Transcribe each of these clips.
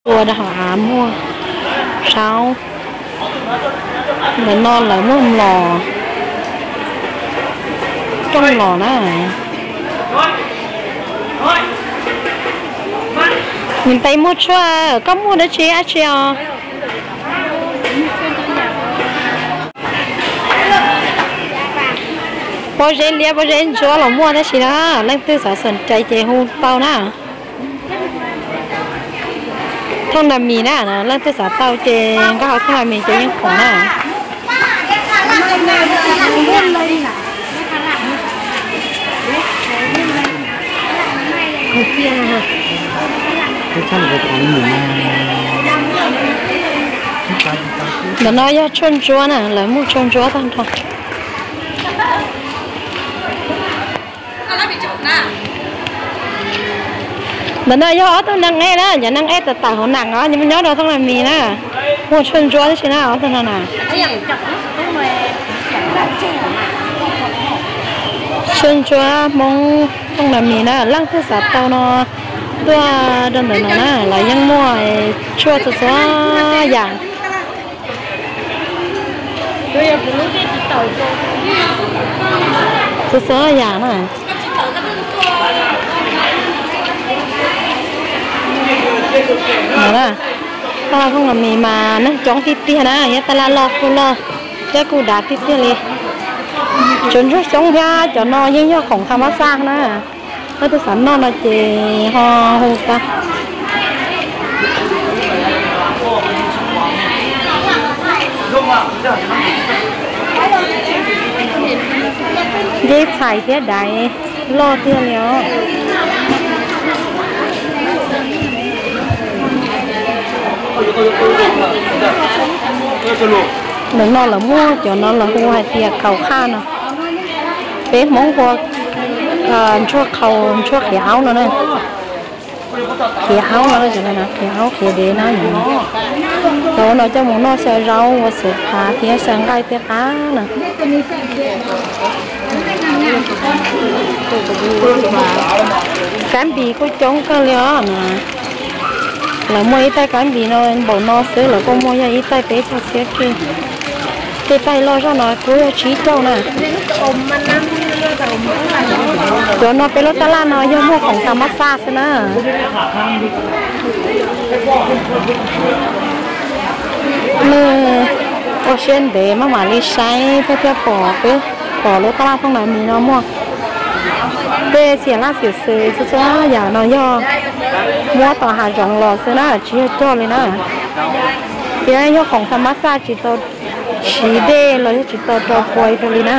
Tua rau hauv av muaj saub. Ntawm no lawv muaj mlom, rooj mlom na. Niam tais muag tshuaj, koj muag dab tsi dab tsi os? Pob zeb liab pob zeb ntsuab los muaj tab sis na, leej twg xav xom cai ces hu tau na. Thooj na mis na, leej twg xav tau ces nkag hauv thooj na mis ces yeej khoom na. Ntawm no yog tshuaj ntsuab na, lawv muag tshuaj ntsuab tag nrho. Ntawm no yog ob tug neeg ej na, cov neeg ej tawm tawm hauv nees os, nyob rau thooj na mis na, muag tshuaj ntsuab tib si na ob tug no na. Tshuaj ntsuab Hmoob thooj na mis na, leej twg xav tau no tuaj rau ntawm no na, lawv yeej muaj tshuaj txhua txhua yam. Txhua txhua yam na. Tab laj thooj na mis mas neeg coob tiag tiag na, yog tab laj loj kuj loj thiab kuj dav tiag tiag li. Cov ntsuag xyoob thiab cov no yeej yog khoom tham mab xaj na. Leej twg xav noj no ces ho hu tau. Nceb txhais thiab daiv loj tiag li os. Ntawm no lawv muaj cov no lawv hu hais tias kaus qhaj no. Peb Hmoob hu ntsuag qhau, ntsuag qhiav aub no na. Qhiav aub no, qhiav aub qhiav dev na. Cov no coj mus noj xyaw zaub ua xwm qab thiab xyaw nqaij thiab qab na. Kab npis kuj coob kawg li os. Lawv muaj ib taig kab npis no npaum no xwb, lawv kuj muaj yog ib taig peb caug txhiab kej. Tej taig loj zog no kuj yog tsib caug na. Cov no peb lub tab laj no yog muag khoom tham mab xaj xwb na. Nws ua siab ntev maj mam li saib thiab thiaj pom peb, pom lub tab laj thooj na mis no muaj tej xiam laj xiam xws txhua txhua yam no yog muab tom hav zoov los xwb na, tsis yog cog li na. Thiab yog khoom tham mab xaj tsis tau siv dej los yog tsis tau rau pua rau li na.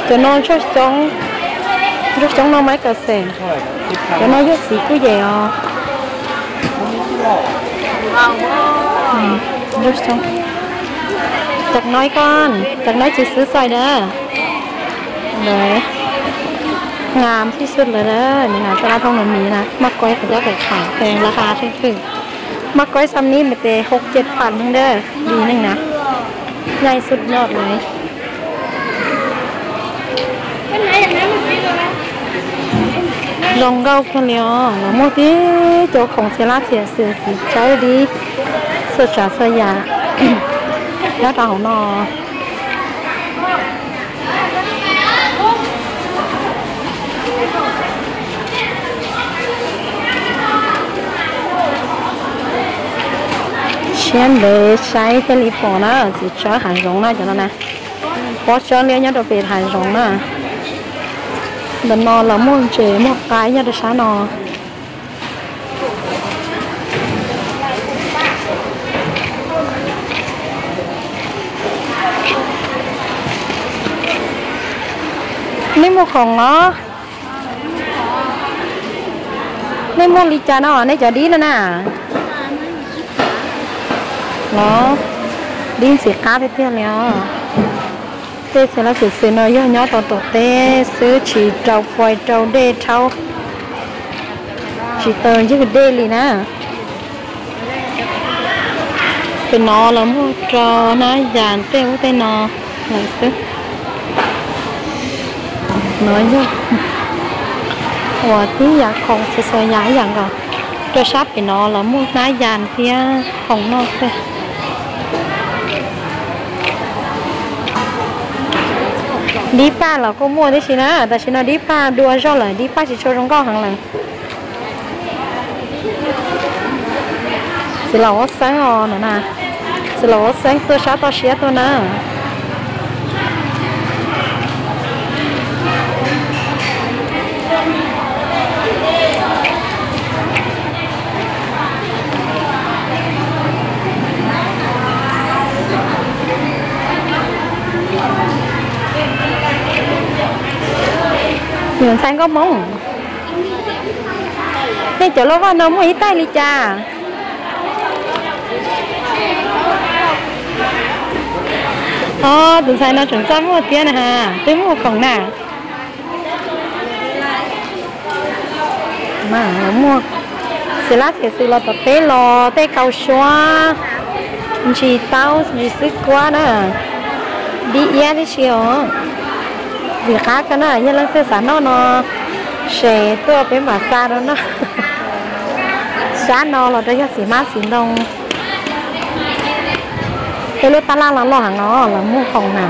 Cov no ntsuag xyoob, ntsuag xyoob no maiv kaw xeem. Cov no yog txiv kuj yem os. Ntsuag xyoob. Cov no ib ko, cov no tsis xwb xaij dab. Nws ngam tib xwb lawm, nws ngam txoj laj thooj na mis na, maj kuaib qhov coj pem qham pem laj ha seb twg. Maj kuaib xam nib mus tes hauv ceg pam neeg dab, li neeg na. Nyaj xub nyoj lawm. Zoo nkauj kawg li os, los muaj tib co khoom xiam laj xiam xws txiv tsawb dib, txhua tsav txhua yam nyob rau hauv no. Siab ntev saib thiaj li pom na, txiv tsawb hav zoov na cov no na. Pob tsawb liab nyob rau pem hav zoov na. Ntawm no los muaj ntses muaj qaib nyob rau sab no. Nej muaj khoom os? Nej muaj li cas no nej cov dib no na? Los dib ntxim qab tiag tiag li os. Tej xiam laj xiam xws no yog nyob rau tom teb xwb, tsis rau pua rau dej rhaub, tsis tau ywg dej li na. Pem no los muaj rau hnab yas tej ub tej no lawm xwb. No yog Uas tib yam khoom txhua txhua yam ib yam nkaus. Rau sab pem no los muaj hnab yas thiab khoom noj thiab. Dib paj los kuj muaj tib si na, tam sim no dib paj dua zog lawm, dib paj tsis tshua zoo nkauj heev lawm. Txiv laus Huab Xeeb os no na, txiv laus Huab Xeeb tuaj sab toj siab tuaj na. Yus ntxhais nkauj Hmoob, nej cov loj vaj no muaj ib taig li cas? Os, tus ntxhais no tseem txaj muag thiab na has, twb muaj khoom na. Muaj xiv lab xim xwm los tom teb los tej kau suab, ntsis taub ntsis xwb kuab na, dib iab tib si os. Ntxim qab kawg na, yog leej twg xav noj no, ces tuaj peb mam xa rau noj. Sab no los rau yog xim hmab xim ntoo. Tej lub tab laj los loj heev os, los muaj khoom na.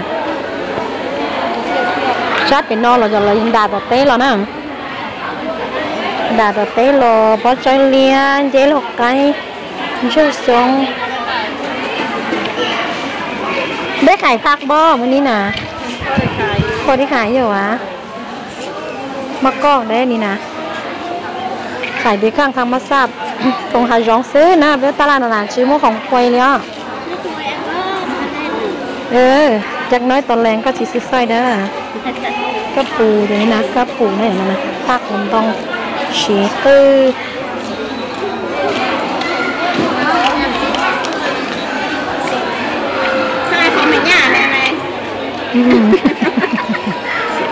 Sab pem no los yog lawv nram tom teb los na. Nram tom teb los pob tsawb liab, nceb lauj qaib, ntsuag xyoob. Peb qhais phaj pob mus ni na. Qhua tib qhais yog as, maj koj deb ni na. Qhais tiv kheej thaj maj xaj, thoom hav zoov xwb na, peb tab laj no na tsis muaj khoom qhuav li os. Cov no ib tau lees koj tsis xwb xaij dab. Kab pus tus ni na, kab pus na, phaj qhov ntoo, siv qwj.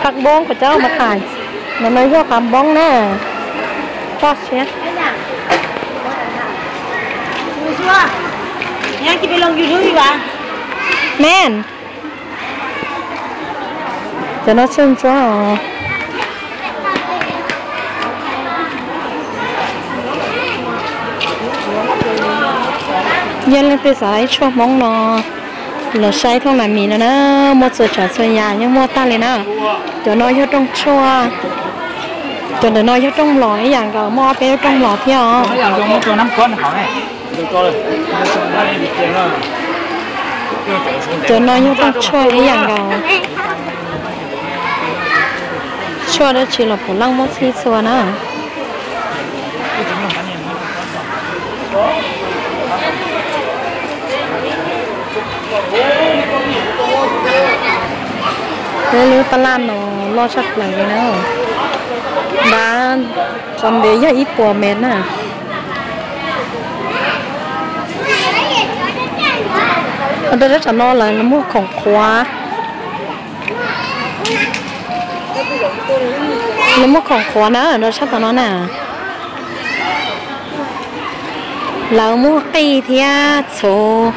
Phaj npoob kuv cov mas qhais, no no yog phaj npoob na. Toj siab. Men, cov no tshuaj ntsuab os. Yog leej twg xav ib tshuaj Hmoob no los saib thooj nas mis no na, muaj txhua tsav txhua yam yeej muaj tag li na. Cov no yog rooj tshuaj, cov ntawm no yog rooj mlom ib yam nkaus, muaj ob peb lub rooj mlom thiab os. Cov no yog rooj tshuaj ib yam nkaus. Tshuaj dab tsi los puav leej muaj txhij txhua na. Peb lub tab laj no loj tshaj plaws li na. Ntab qhov ntev yog ib puas mev na. Rau sab tom no lawv muag khoom qhuav. Lawv muag khoom qhuav na, rau sab tom no na. Lawv muag qij thiab txhuv.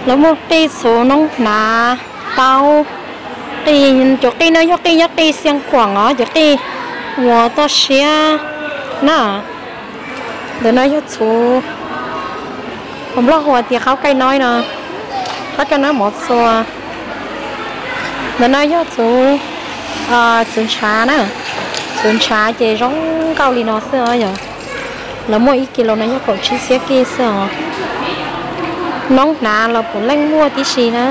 Lawv muag qij, txhuv, noob hnav, taub. Qij, cov qij no yog qij nyob qij Xiav Khuam os, cov qij uas toj siab na. Ntawm no yog txhuv, Nplog hu tias qhov kaij noib no, qhov kaij noib mov txua. Ntawm no yog txhuv, txhuv ntshav na. Txhuv ntshav ces zoo nkauj li no xwb os yog. Lawv muaj ib kis los no yog kaum tsib txhiab kij xwb os. Noob hnav los puav leej muaj tib si na.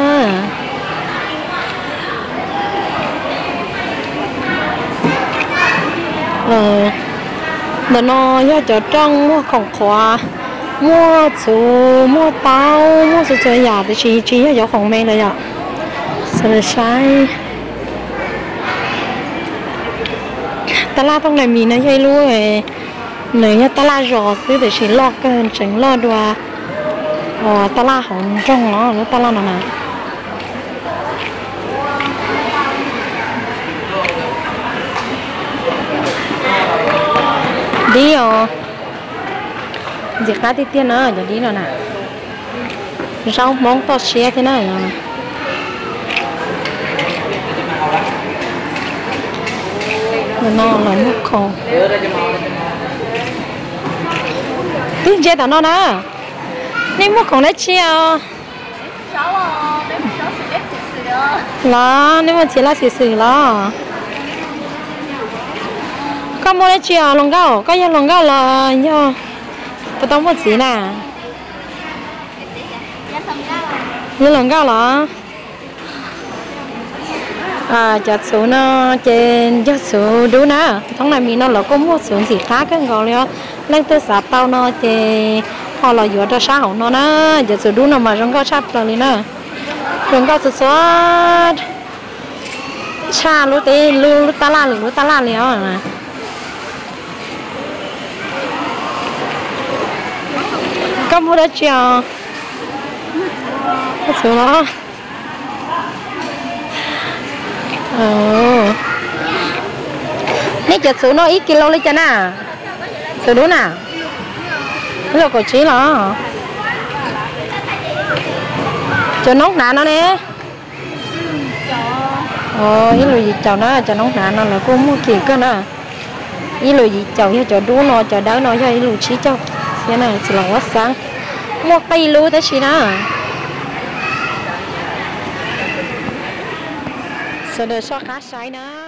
Ntawm no yog cov rooj muag khoom qhuav, muaj txhuv, muaj taub, muaj txhua txhua yam, tiam sis tsis yog cov khoom me lawm yom. Sawv daws saib. Taj laj Thooj Nais Mis no yog ib lub, nws yog taj laj zos xwb tiam sis loj kawg, tseem loj dua tab laj hauv nroog os, lub taj laj no na. Dib os, ntxim qab tiag tiag na cov dib no na. Zaub Hmoob toj siab thiab na. No los muag khoom. Twb ntsia tom no na. Nej muag khoom dab tsi os? Los nej muag txiv laj xwm xwm los? Koj muaj dab tsi os hluas nkauj? Koj yog hluas nkauj los yog puas tau muaj txiv na? Yog hluas nkauj los? Cov txhuv no ces yog txhuv dub na. Thoob nas mis no lawv kuj muag txhuv ntxim qab kawg nkaus li os. Leej twg xav tau no ces ho los yuav rau sab hauv no na. Cov txhuv dub no mas zoo nkauj tshaj plaws li na. Zoo nkauj txhua txhua tshaj lub teb lub tab laj lwm lub tab laj li os. Koj muag dab tsi os? Txhuv los? Nej cov txhuv no ib kis lus li cas na? Txhuv dub na? Ib lus kaum tsib los? Cov noob hnav no ne? Ib lus yim caum na, cov noob hnav no lawv kuj muag kim kawg na. Ib lus yim caum yog cov dub no, cov dawb no yog ib lus tsib caug thiab na, tsis los ua xaab. Muaj qij lub tab sis na. Sawv daws soj qab saib na.